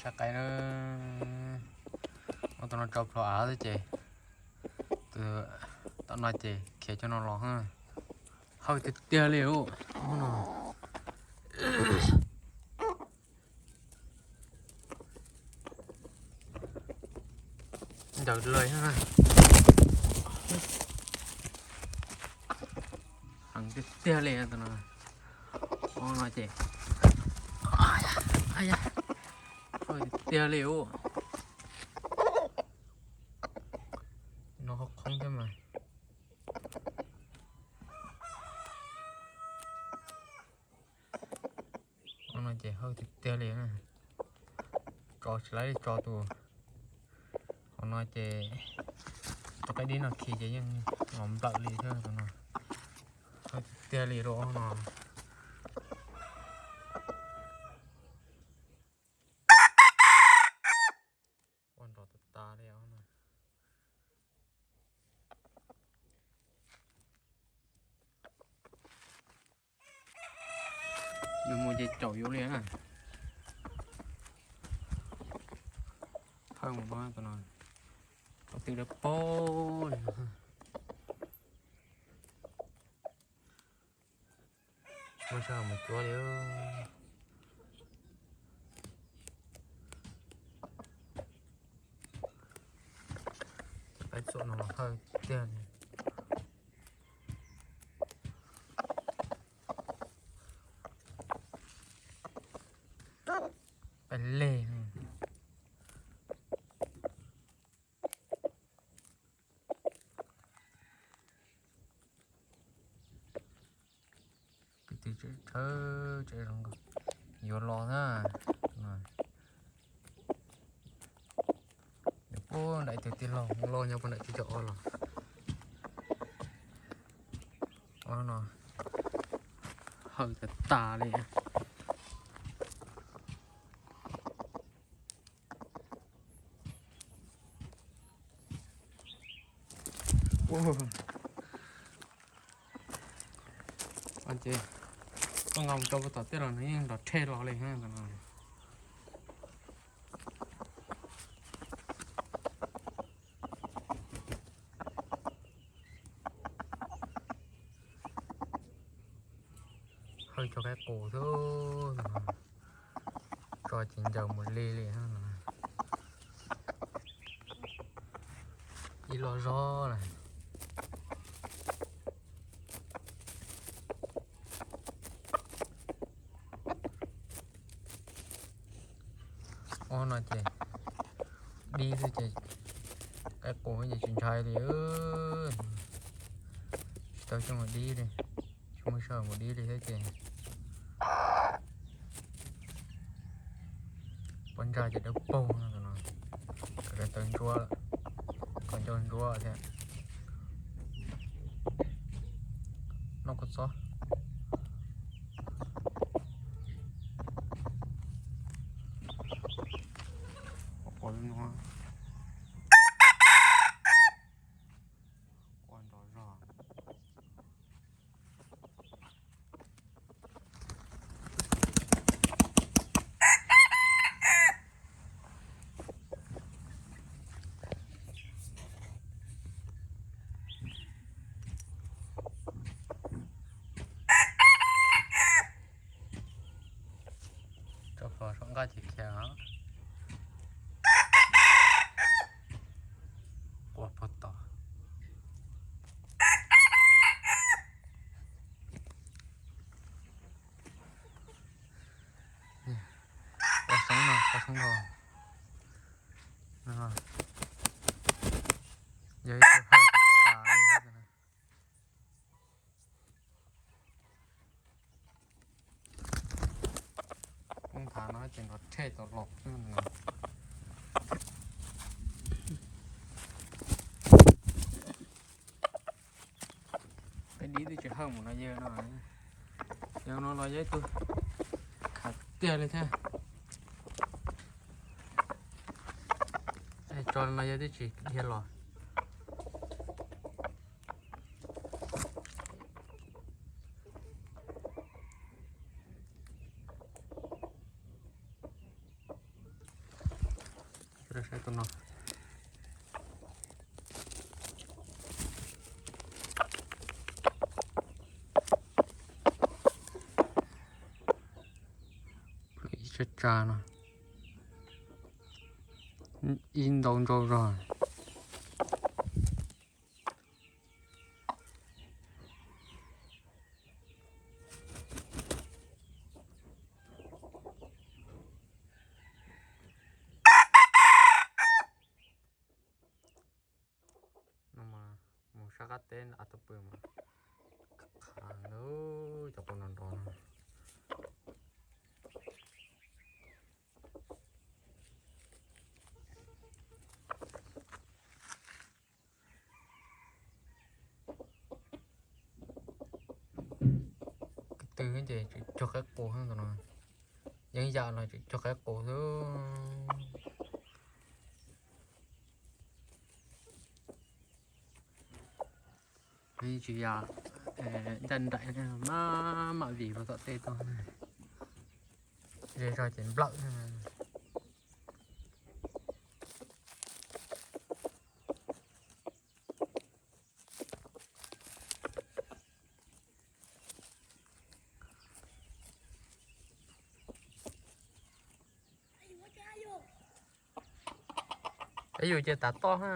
Tshaj qai na, ua tau no tso plhuav av xwb ces, tom no ces khiav cov no los, hawj tiag tiag li ub no. Ncaws lawm na, heev tiag tiag li tus no. Ub no ces, hawj tiag tiag li ub. No qhov qhoob thiab mas. Ub no ces hawj tiag tiag li na. Tso tsis laib tso tus, hauv no ces tus qaib dib no khi ces yeej los nplawm li thiab tus no. Hawj tiag tiag li rau ub no. Ua nrov tas tas li os. Yus mus ces caum yus li na. Thawj mus no, tus no, tus twg dawb paug li no. Tsis muaj sij hawm mus cuab li. Cov qaib txuam no los hawj tiag li. Qaib leg. Kwv tij tseem tshawb tseem zoo nkauj, yuav los na. Puag nram tus tij laug loj nyob puag nram tsis cov o los. Ub no, hawj tas tas li. Ces koj nqa mus rau puag tom tej los nws yeej nrov rhe los li. Hawj cov qaib qus xwb, tso ces ncaws mus li li. Ib lo zog lawm. Ub no ces dib xwb ces, qaib qus ces tsis ntshai li. Tsis tau coj mus dib li, tsis muaj sij hawm mus dib li thiab ces. Pob ntsag ces dawb paug no, kom tawv ntsuab lawm, kom ncau ntsuab thiab. Noj kua txob. Ua nrov zog. Tso plhuav saum nqaj ces khiav. Quaj puag tod. Qos xoob no, qos xoob no. Yog ib tug hawj tas li. Poob nthav no ces nrov rhe tau los xwb no. Peb dib twb tsis hawj mus no yawg no. Yog no los yog ib tug khav tiag li thiab. Tso no yawg twb tsis dhia los. Saib tus no. Ib tsa tsa no, ib ntau ntau zog. No mas mus sab qab teb av tau pw mas khav ntawd cov qau nrov nrov no. Twb ces tseem cog qaib qus no, yeeb yam los tseem cog qaib qus xwb. Tsis yog ncaj nraim, maj mam vim mus tom tej tuaj, ze zog ces nplawm. Peb yus ces tav toj na.